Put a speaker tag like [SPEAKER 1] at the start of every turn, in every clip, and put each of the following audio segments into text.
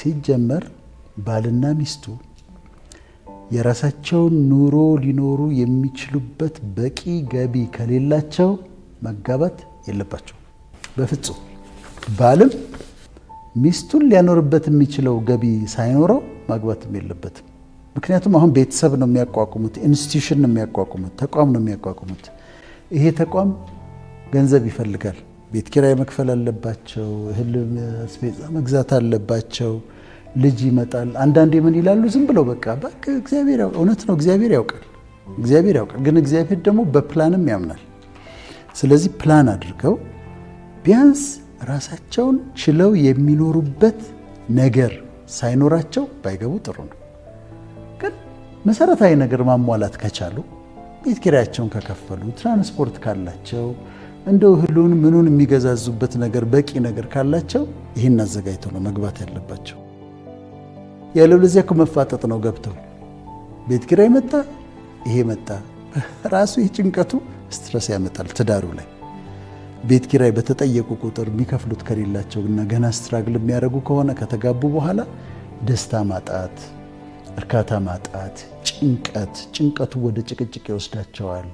[SPEAKER 1] ሲጀመር ባልና ሚስቱ የራሳቸውን ኑሮ ሊኖሩ የሚችሉበት በቂ ገቢ ከሌላቸው መጋባት የለባቸው በፍጹም። ባልም ሚስቱን ሊያኖርበት የሚችለው ገቢ ሳይኖረው ማግባትም የለበትም። ምክንያቱም አሁን ቤተሰብ ነው የሚያቋቁሙት፣ institution ነው የሚያቋቁሙት፣ ተቋም ነው የሚያቋቁሙት። ይሄ ተቋም ገንዘብ ይፈልጋል። ቤት ኪራይ መክፈል አለባቸው፣ እህል አስቤዛ መግዛት አለባቸው። ልጅ ይመጣል። አንዳንዴ ምን ይላሉ? ዝም ብለው በቃ በቃ እግዚአብሔር እውነት ነው፣ እግዚአብሔር ያውቃል፣ እግዚአብሔር ያውቃል። ግን እግዚአብሔር ደግሞ በፕላንም ያምናል። ስለዚህ ፕላን አድርገው ቢያንስ ራሳቸውን ችለው የሚኖሩበት ነገር ሳይኖራቸው ባይገቡ ጥሩ ነው። ግን መሰረታዊ ነገር ማሟላት ከቻሉ፣ ቤት ኪራያቸውን ከከፈሉ፣ ትራንስፖርት ካላቸው፣ እንደው እህሉን ምኑን የሚገዛዙበት ነገር በቂ ነገር ካላቸው ይህን አዘጋጅተው ነው መግባት ያለባቸው። ያለበለዚያ እኮ መፋጠጥ ነው። ገብተው ቤት ኪራይ መጣ፣ ይሄ መጣ፣ ራሱ ይህ ጭንቀቱ stress ያመጣል ትዳሩ ላይ። ቤት ኪራይ በተጠየቁ ቁጥር የሚከፍሉት ከሌላቸው እና ገና struggle የሚያደርጉ ከሆነ ከተጋቡ በኋላ ደስታ ማጣት፣ እርካታ ማጣት፣ ጭንቀት፣ ጭንቀቱ ወደ ጭቅጭቅ ይወስዳቸዋል።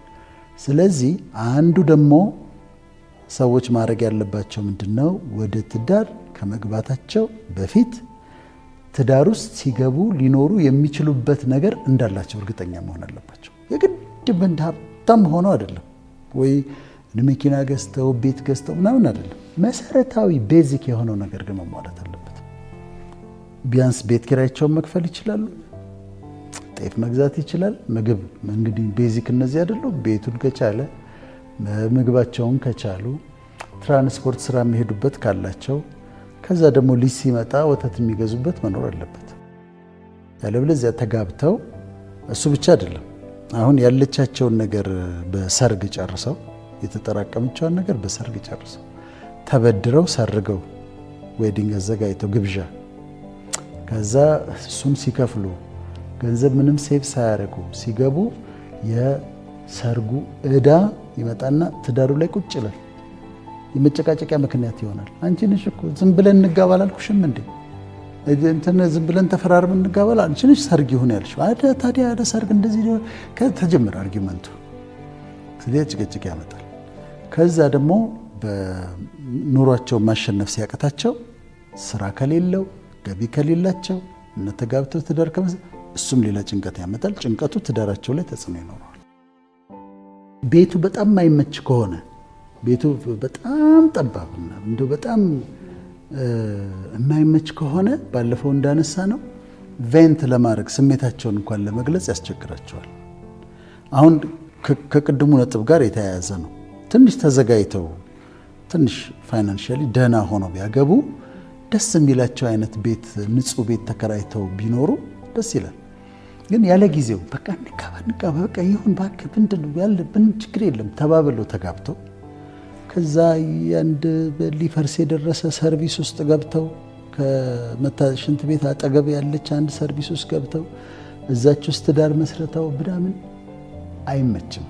[SPEAKER 1] ስለዚህ አንዱ ደግሞ ሰዎች ማድረግ ያለባቸው ምንድን ነው? ወደ ትዳር ከመግባታቸው በፊት ትዳር ውስጥ ሲገቡ ሊኖሩ የሚችሉበት ነገር እንዳላቸው እርግጠኛ መሆን አለባቸው። የግድ እንደ ሀብታም ሆነው አይደለም ወይ መኪና ገዝተው ቤት ገዝተው ምናምን አይደለም። መሰረታዊ basic የሆነው ነገር ግን መሟላት አለበት። ቢያንስ ቤት ኪራያቸውን መክፈል ይችላሉ። ጤፍ መግዛት ይችላል። ምግብ እንግዲህ basic እነዚህ አይደሉ? ቤቱን ከቻለ፣ ምግባቸውን ከቻሉ፣ ትራንስፖርት ስራ የሚሄዱበት ካላቸው፣ ከዛ ደግሞ ልጅ ሲመጣ ወተት የሚገዙበት መኖር አለበት። ያለበለዚያ ተጋብተው፣ እሱ ብቻ አይደለም፣ አሁን ያለቻቸውን ነገር በሰርግ ጨርሰው፣ የተጠራቀመችዋን ነገር በሰርግ ጨርሰው፣ ተበድረው ሰርገው፣ wedding አዘጋጅተው ግብዣ፣ ከዛ እሱን ሲከፍሉ ገንዘብ ምንም save ሳያደርጉ ሲገቡ የሰርጉ ዕዳ ይመጣና ትዳሩ ላይ ቁጭ ይላል። የመጨቃጨቂያ ምክንያት ይሆናል። አንቺ ነሽ እኮ ዝም ብለን እንጋባ አላልኩሽም እንዴ? እንትን ዝም ብለን ተፈራርመን እንጋባ፣ አንቺ ነሽ ሰርግ ይሁን ያልሽው። ታዲያ ሰርግ እንደዚህ ተጀመረ argument ኡ። ስለዚህ ጭቅጭቅ ያመጣል። ከዛ ደግሞ በኑሯቸው ማሸነፍ ሲያቅታቸው፣ ስራ ከሌለው፣ ገቢ ከሌላቸው እነ ተጋብተው ትዳር እሱም ሌላ ጭንቀት ያመጣል። ጭንቀቱ ትዳራቸው ላይ ተጽዕኖ ይኖረዋል። ቤቱ በጣም የማይመች ከሆነ፣ ቤቱ በጣም ጠባብና እንደው በጣም የማይመች ከሆነ ባለፈው እንዳነሳነው vent ለማድረግ፣ ስሜታቸውን እንኳን ለመግለጽ ያስቸግራቸዋል። አሁን ከቅድሙ ነጥብ ጋር የተያያዘ ነው። ትንሽ ተዘጋጅተው፣ ትንሽ financially ደህና ሆነው ቢያገቡ፣ ደስ የሚላቸው አይነት ቤት፣ ንጹህ ቤት ተከራይተው ቢኖሩ ደስ ይላል። ግን ያለ ጊዜው በቃ እንጋባ እንጋባ፣ በቃ ይሁን እባክህ፣ ምንድን ነው ያለ ምን ችግር የለም ተባብለው ተጋብተው ከዛ የአንድ ሊፈርስ የደረሰ ሰርቪስ ውስጥ ገብተው፣ ከሽንት ቤት አጠገብ ያለች አንድ ሰርቪስ ውስጥ ገብተው እዛች ውስጥ ትዳር መስርተው ምናምን አይመችም።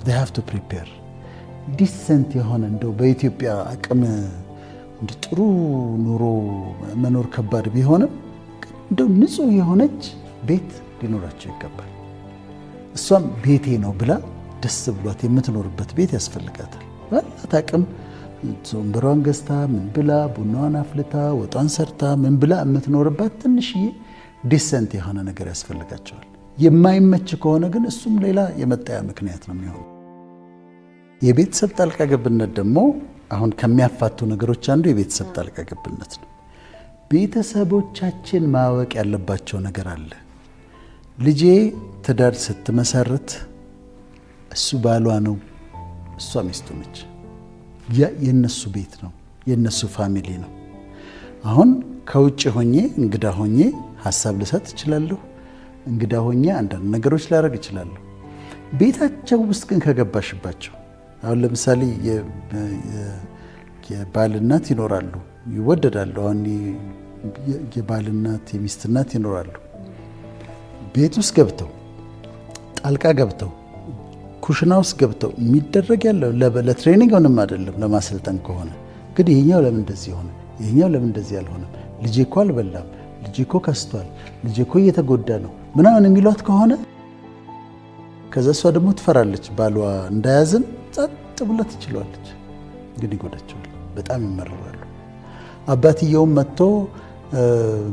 [SPEAKER 1] They have to prepare decent የሆነ፣ እንደው በኢትዮጵያ አቅም እንደ ጥሩ ኑሮ መኖር ከባድ ቢሆንም እንደው ንጹህ የሆነች ቤት ሊኖራቸው ይገባል። እሷም ቤቴ ነው ብላ ደስ ብሏት የምትኖርበት ቤት ያስፈልጋታል። ባላት አቅም ወንበሯን ገዝታ፣ ምን ብላ፣ ቡናዋን አፍልታ፣ ወጧን ሰርታ፣ ምን ብላ የምትኖርባት ትንሽዬ decent የሆነ ነገር ያስፈልጋቸዋል። የማይመች ከሆነ ግን እሱም ሌላ የመጣያ ምክንያት ነው የሚሆነው። የቤተሰብ ጣልቃ ገብነት ደግሞ፣ አሁን ከሚያፋቱ ነገሮች አንዱ የቤተሰብ ጣልቃ ገብነት ነው። ቤተሰቦቻችን ማወቅ ያለባቸው ነገር አለ። ልጄ ትዳር ስትመሰርት እሱ ባሏ ነው፣ እሷ ሚስቱ ነች። ያ የነሱ ቤት ነው፣ የነሱ family ነው። አሁን ከውጭ ሆኜ፣ እንግዳ ሆኜ ሀሳብ ልሰጥ እችላለሁ። እንግዳ ሆኜ አንዳንድ ነገሮች ላደርግ እችላለሁ። ቤታቸው ውስጥ ግን ከገባሽባቸው፣ አሁን ለምሳሌ የባል እናት ይኖራሉ፣ ይወደዳሉ። አሁን የባል እናት፣ የሚስት እናት ይኖራሉ። ቤት ውስጥ ገብተው፣ ጣልቃ ገብተው፣ ኩሽና ውስጥ ገብተው የሚደረግ ያለው ለ training ምንም አይደለም፣ ለማሰልጠን ከሆነ ግን ይሄኛው ለምን እንደዚህ ሆነ፣ ይሄኛው ለምን እንደዚህ አልሆነም፣ ልጄ እኮ አልበላም፣ ልጄ እኮ ከስቷል፣ ልጄ እኮ እየተጎዳ ነው ምናምን የሚሏት ከሆነ ከዛ እሷ ደግሞ ትፈራለች፣ ባሏ እንዳያዝን ጸጥ ብላ ትችለዋለች። ግን ይጎዳቸዋል፣ በጣም ይመረራሉ። አባትየውም መጥቶ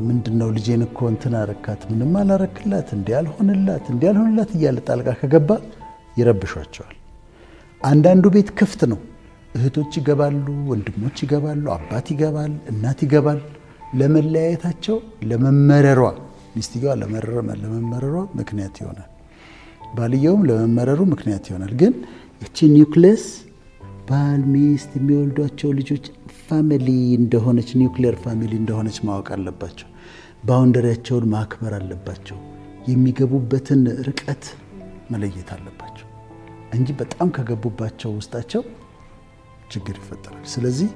[SPEAKER 1] ምንድነው ልጄን እኮ እንትን አረካት፣ ምንም አላረክላት፣ እንዲህ አልሆንላት፣ እንዲህ አልሆንላት እያለ ጣልቃ ከገባ ይረብሿቸዋል። አንዳንዱ ቤት ክፍት ነው። እህቶች ይገባሉ፣ ወንድሞች ይገባሉ፣ አባት ይገባል፣ እናት ይገባል። ለመለያየታቸው ለመመረሯ ሚስትየዋ ለመመረሯ ምክንያት ይሆናል። ባልየውም ለመመረሩ ምክንያት ይሆናል። ግን እቺ ኒውክሊየስ ባል ሚስት የሚወልዷቸው ልጆች family እንደሆነች nuclear family እንደሆነች ማወቅ አለባቸው። Boundary ያቸውን ማክበር አለባቸው። የሚገቡበትን ርቀት መለየት አለባቸው እንጂ በጣም ከገቡባቸው ውስጣቸው ችግር ይፈጠራል። ስለዚህ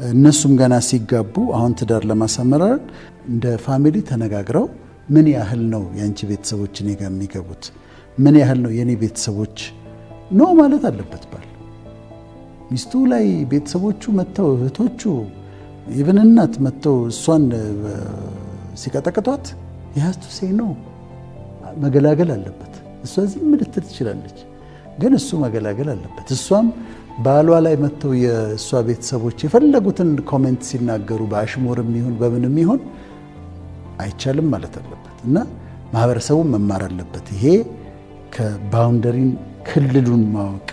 [SPEAKER 1] እነሱም ገና ሲጋቡ አሁን ትዳር ለማሳመር እንደ family ተነጋግረው ምን ያህል ነው የአንቺ ቤተሰቦች እኔ ጋር የሚገቡት፣ ምን ያህል ነው የኔ ቤተሰቦች no ማለት አለበት ባል። ሚስቱ ላይ ቤተሰቦቹ መጥተው እህቶቹ even እናት መጥተው እሷን ሲቀጠቅጧት he has to say no፣ መገላገል አለበት። እሷ ዝም ልትል ትችላለች፣ ግን እሱ መገላገል አለበት። እሷም ባሏ ላይ መጥተው የእሷ ቤተሰቦች የፈለጉትን comment ሲናገሩ በአሽሙርም ይሁን በምንም ይሁን አይቻልም ማለት አለበት እና ማህበረሰቡ መማር አለበት። ይሄ ከ boundary ን ክልሉን ማወቅ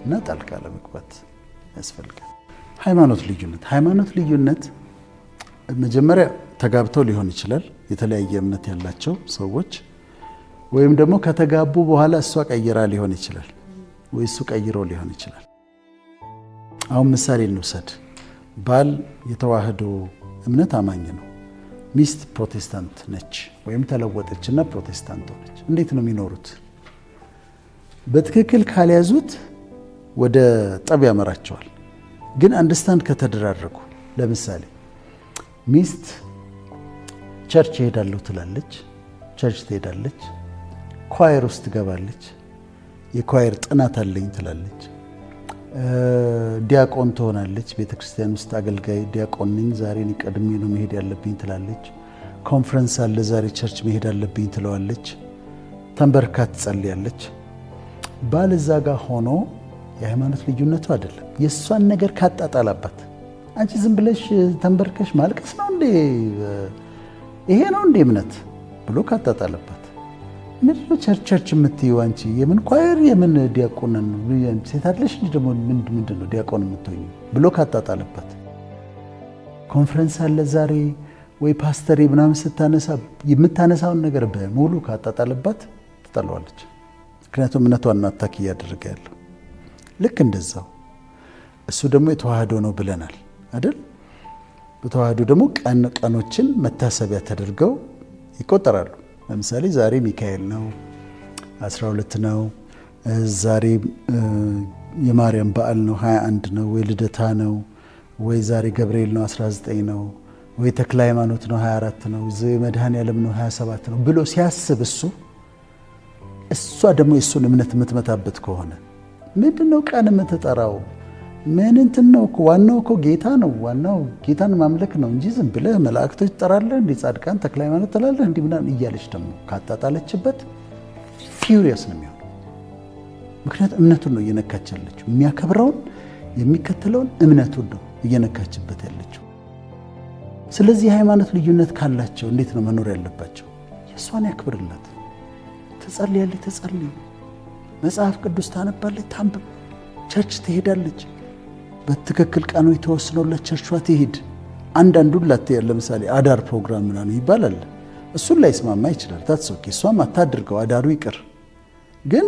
[SPEAKER 1] እና ጣልቃ ለመግባት ያስፈልጋል። ሃይማኖት ልዩነት መጀመሪያ ተጋብተው ሊሆን ይችላል፣ የተለያየ እምነት ያላቸው ሰዎች፣ ወይም ደግሞ ከተጋቡ በኋላ እሷ ቀይራ ሊሆን ይችላል፣ ወይ እሱ ቀይሮ ሊሆን ይችላል። አሁን ምሳሌ እንውሰድ። ባል የተዋህዶ እምነት አማኝ ነው። ሚስት ፕሮቴስታንት ነች፣ ወይም ተለወጠችና ፕሮቴስታንት ሆነች። እንዴት ነው የሚኖሩት? በትክክል ካልያዙት ወደ ጠብ ያመራቸዋል። ግን understand ከተደራረጉ፣ ለምሳሌ ሚስት church እሄዳለሁ ትላለች፣ church ትሄዳለች፣ choir ውስጥ ትገባለች፣ የ choir ጥናት አለኝ ትላለች፣ ዲያቆን ትሆናለች፣ ቤተክርስቲያን ውስጥ አገልጋይ ዲያቆን ነኝ፣ ዛሬ ቀድሜ ነው መሄድ ያለብኝ ትላለች። ኮንፈረንስ አለ ዛሬ church መሄድ አለብኝ ትለዋለች። ተንበርክካ ትጸልያለች። ባል እዛ ጋር ሆኖ የሃይማኖት ልዩነቱ አይደለም፣ የእሷን ነገር ካጣጣላባት፣ አንቺ ዝም ብለሽ ተንበርከሽ ማልቀስ ነው እንዴ፣ ይሄ ነው እንዴ እምነት ብሎ ካጣጣለባት፣ ምንድነው church church የምትይው አንቺ፣ የምን choir፣ የምን ዲያቆንን፣ ሴት አይደለሽ እንጂ ደግሞ ምንድን ነው ዲያቆን የምትሆኚው ብሎ ካጣጣለባት፣ ኮንፈረንስ አለ ዛሬ ወይ ፓስተሬ ምናምን ስታነሳ የምታነሳውን ነገር በሙሉ ካጣጣለባት ትጠለዋለች። ምክንያቱም እምነቷን attack እያደረገ ያለው። ልክ እንደዛው እሱ ደግሞ የተዋህዶ ነው ብለናል አይደል? በተዋህዶ ደግሞ ቀኖችን መታሰቢያ ተደርገው ይቆጠራሉ። ለምሳሌ ዛሬ ሚካኤል ነው፣ 12 ነው። ዛሬ የማርያም በዓል ነው፣ 21 ነው፣ ወይ ልደታ ነው፣ ወይ ዛሬ ገብርኤል ነው፣ 19 ነው፣ ወይ ተክለ ሃይማኖት ነው፣ 24 ነው፣ መድኃኔዓለም ነው፣ 27 ነው ብሎ ሲያስብ እሷ ደግሞ የእሱን እምነት የምትመታበት ከሆነ፣ ምንድን ነው ቀን የምትጠራው? ምን እንትን ነው እኮ፣ ዋናው እኮ ጌታ ነው። ዋናው ጌታን ማምለክ ነው እንጂ ዝም ብለህ መላእክቶች ትጠራለህ እንዲህ ጻድቃን ተክለ ሃይማኖት ትላለህ እንዲህ ምናምን እያለች ደግሞ ካጣጣለችበት furious ነው የሚሆነው። ምክንያቱም እምነቱን ነው እየነካች ያለችው። የሚያከብረውን የሚከተለውን እምነቱን ነው እየነካችበት ያለችው። ስለዚህ የሃይማኖት ልዩነት ካላቸው እንዴት ነው መኖር ያለባቸው? የእሷን ያክብርላት። ትጸልያለች፣ ትጸልይ። መጽሐፍ ቅዱስ ታነባለች፣ ታንብብ። Church ትሄዳለች። በትክክል ቀኑ የተወስኖላት ቸርቿ ትሄድ። አንዳንዱን ላትሄድ፣ ለምሳሌ አዳር ፕሮግራም ምናምን ይባላል። እሱን ላይስማማ ይችላል። That's okay። እሷም አታድርገው፣ አዳሩ ይቅር። ግን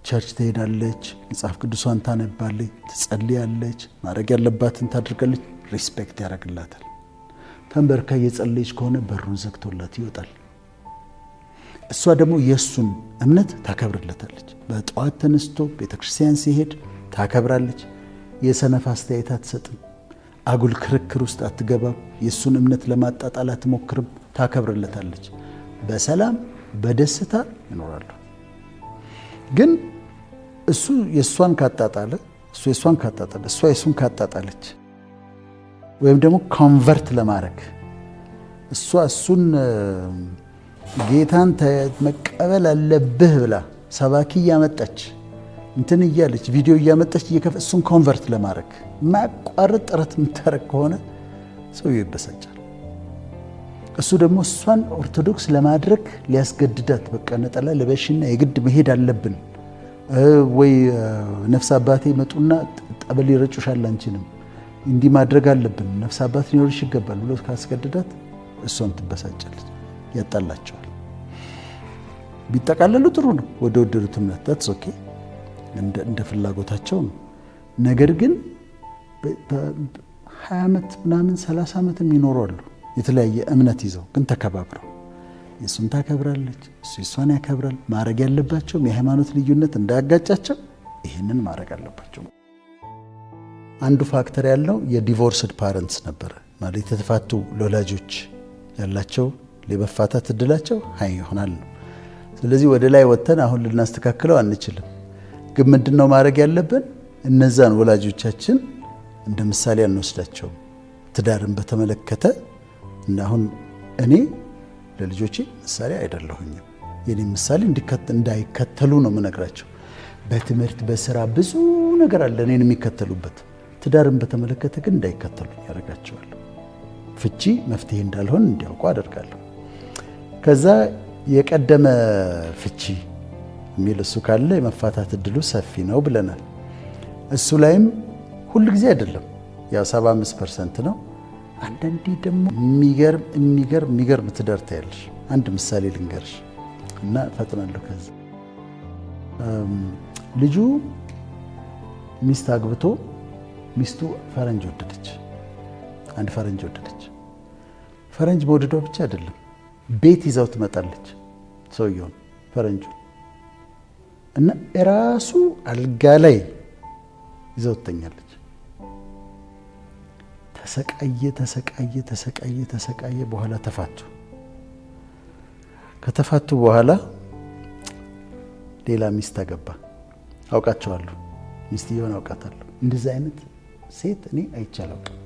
[SPEAKER 1] church ትሄዳለች፣ መጽሐፍ ቅዱሷን ታነባለች፣ ትጸልያለች፣ ማድረግ ያለባትን ታደርጋለች። Respect ያደርግላታል። ተንበርክካ እየጸለየች ከሆነ በሩን ዘግቶላት ይወጣል። እሷ ደግሞ የእሱን እምነት ታከብርለታለች። በጠዋት ተነስቶ ቤተክርስቲያን ሲሄድ ታከብራለች። የሰነፍ አስተያየት አትሰጥም። አጉል ክርክር ውስጥ አትገባም። የእሱን እምነት ለማጣጣል አትሞክርም። ታከብርለታለች። በሰላም በደስታ ይኖራሉ። ግን እሱ የእሷን ካጣጣለ፣ እሱ የእሷን ካጣጣለ፣ እሷ የእሱን ካጣጣለች ወይም ደግሞ convert ለማድረግ እሷ እሱን ጌታን መቀበል አለብህ ብላ ሰባኪ እያመጣች እንትን እያለች ቪዲዮ እያመጣች እሱን convert ለማድረግ ማያቋርጥ ጥረት የምታደርግ ከሆነ ሰውየው ይበሳጫል። እሱ ደግሞ እሷን ኦርቶዶክስ ለማድረግ ሊያስገድዳት በቃ ነጠላ ለበሽና የግድ መሄድ አለብን ወይ ነፍስ አባቴ መጡና ጠበል ይረጩሻል፣ አንቺንም እንዲህ ማድረግ አለብን፣ ነፍስ አባት ሊኖርሽ ይገባል ብሎ ካስገድዳት እሷም ትበሳጫለች፣ ያጣላቸዋል። ቢጠቃለሉ ጥሩ ነው፣ ወደ ወደዱት እምነት that's okay፣ እንደ ፍላጎታቸው ነው። ነገር ግን 20 ዓመት ምናምን 30 ዓመት የሚኖሩ አሉ የተለያየ እምነት ይዘው ግን ተከባብረው፣ የእሱን ታከብራለች፣ እሱ የእሷን ያከብራል። ማድረግ ያለባቸውም የሃይማኖት ልዩነት እንዳያጋጫቸው ይህንን ማድረግ አለባቸው። አንዱ factor ያለው የ divorced parents ነበረ፣ ማለት የተፋቱ ወላጆች ያላቸው የመፋታት እድላቸው high ይሆናል ነው። ስለዚህ ወደ ላይ ወጥተን አሁን ልናስተካክለው አንችልም። ግን ምንድነው ማድረግ ያለብን? እነዛን ወላጆቻችን እንደ ምሳሌ አንወስዳቸውም። ትዳርን በተመለከተ አሁን እኔ ለልጆቼ ምሳሌ አይደለሁኝም። የኔ ምሳሌ እንዳይከተሉ ነው የምነግራቸው። በትምህርት በስራ ብዙ ነገር አለ እኔን የሚከተሉበት። ትዳርን በተመለከተ ግን እንዳይከተሉ ያደርጋቸዋለሁ። ፍቺ መፍትሄ እንዳልሆን እንዲያውቁ አደርጋለሁ። ከዛ የቀደመ ፍቺ የሚል እሱ ካለ የመፋታት እድሉ ሰፊ ነው ብለናል። እሱ ላይም ሁል ጊዜ አይደለም፣ ያው 75% ነው። አንዳንዴ ደግሞ የሚገርም የሚገርም የሚገርም ትዳር ታያለሽ። አንድ ምሳሌ ልንገርሽ እና ፈጥናለሁ። ከዛ ልጁ ሚስት አግብቶ ሚስቱ ፈረንጅ ወደደች። አንድ ፈረንጅ ወደደች። ፈረንጅ መውደዷ ብቻ አይደለም፣ ቤት ይዛው ትመጣለች ሰውየውን ፈረንጁን፣ እና እራሱ አልጋ ላይ ይዛው ትተኛለች። ተሰቃየ ተሰቃየ ተሰቃየ ተሰቃየ። በኋላ ተፋቱ። ከተፋቱ በኋላ ሌላ ሚስት አገባ። አውቃቸዋለሁ፣ ሚስትየውን አውቃታለሁ። እንደዚህ አይነት ሴት እኔ አይቼ አላውቅም።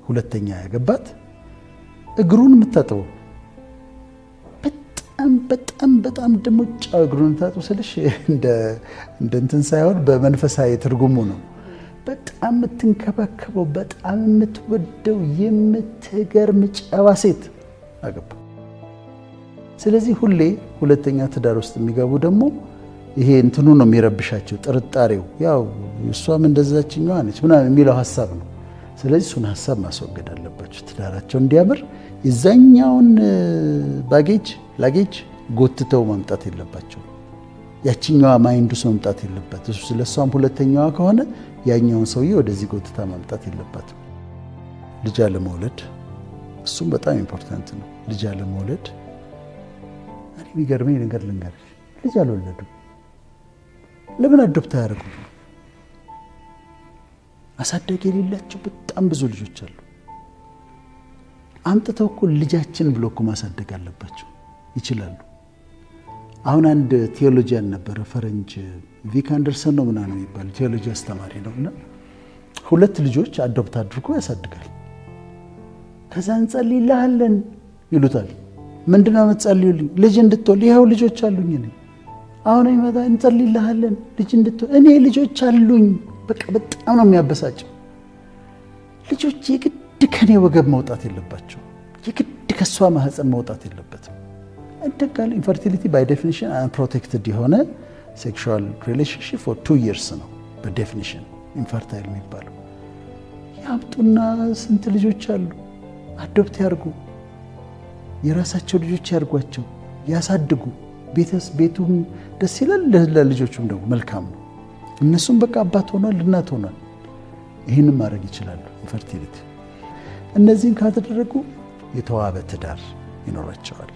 [SPEAKER 1] ሁለተኛ ያገባት እግሩን የምታጥበው በጣም በጣም በጣም ደግሞ ጫው እግሩን የምታጥበው ስልሽ እንደ እንትን ሳይሆን በመንፈሳዊ ትርጉሙ ነው። በጣም የምትንከባከበው በጣም የምትወደው የምትገርም ጨዋ ሴት አገባ። ስለዚህ ሁሌ ሁለተኛ ትዳር ውስጥ የሚገቡ ደግሞ ይሄ እንትኑ ነው የሚረብሻቸው፣ ጥርጣሬው፣ ያው እሷም እንደዛችኛዋ ነች ምናምን የሚለው ሀሳብ ነው። ስለዚህ እሱን ሀሳብ ማስወገድ አለባቸው። ትዳራቸው እንዲያምር የዛኛውን baggage luggage ጎትተው ማምጣት የለባቸው። ያችኛዋ mind ውስጥ መምጣት የለባት። እሱ ስለሷም ሁለተኛዋ ከሆነ ያኛውን ሰውዬ ወደዚህ ጎትታ ማምጣት የለባትም። ልጅ አለመውለድ እሱም በጣም important ነው። ልጅ አለመውለድ፣ እኔ የሚገርመኝ ነገር ልንገርሽ፣ ልጅ አልወለዱም። ለምን adopt አያደርጉም? አሳዳጊ የሌላቸው በጣም ብዙ ልጆች አሉ። አምጥተው እኮ ልጃችን ብሎ እኮ ማሳደግ አለባቸው። ይችላሉ። አሁን አንድ theologian ነበረ ፈረንጅ፣ ቪክ አንደርሰን ነው ምናምን የሚባል ቴዎሎጂ አስተማሪ ነው፣ እና ሁለት ልጆች adopt አድርጎ ያሳድጋል። ከዛ እንጸልይልሃለን ይሉታል። ምንድነው የምትጸልዩልኝ? ልጅ እንድትወልድ። ይኸው ልጆች አሉኝ እኔ። አሁን ይመጣ እንጸልይልሃለን ልጅ እንድትወልድ። እኔ ልጆች አሉኝ። በቃ በጣም ነው የሚያበሳጨው። ልጆች የግድ ከኔ ወገብ መውጣት የለባቸው። የግድ ከሷ ማህፀን መውጣት የለበትም። እንደጋለ infertility by definition unprotected የሆነ sexual relationship for 2 years ነው በ definition infertile የሚባለው። ያምጡና ስንት ልጆች አሉ፣ adopt ያርጉ፣ የራሳቸው ልጆች ያርጓቸው፣ ያሳድጉ። ቤቱም ደስ ይላል፣ ለልጆቹም ደግሞ መልካም ነው። እነሱም በቃ አባት ሆኗል፣ እናት ሆኗል። ይህንን ማድረግ ይችላሉ። Infertility እነዚህን ካተደረጉ የተዋበ ትዳር ይኖራቸዋል።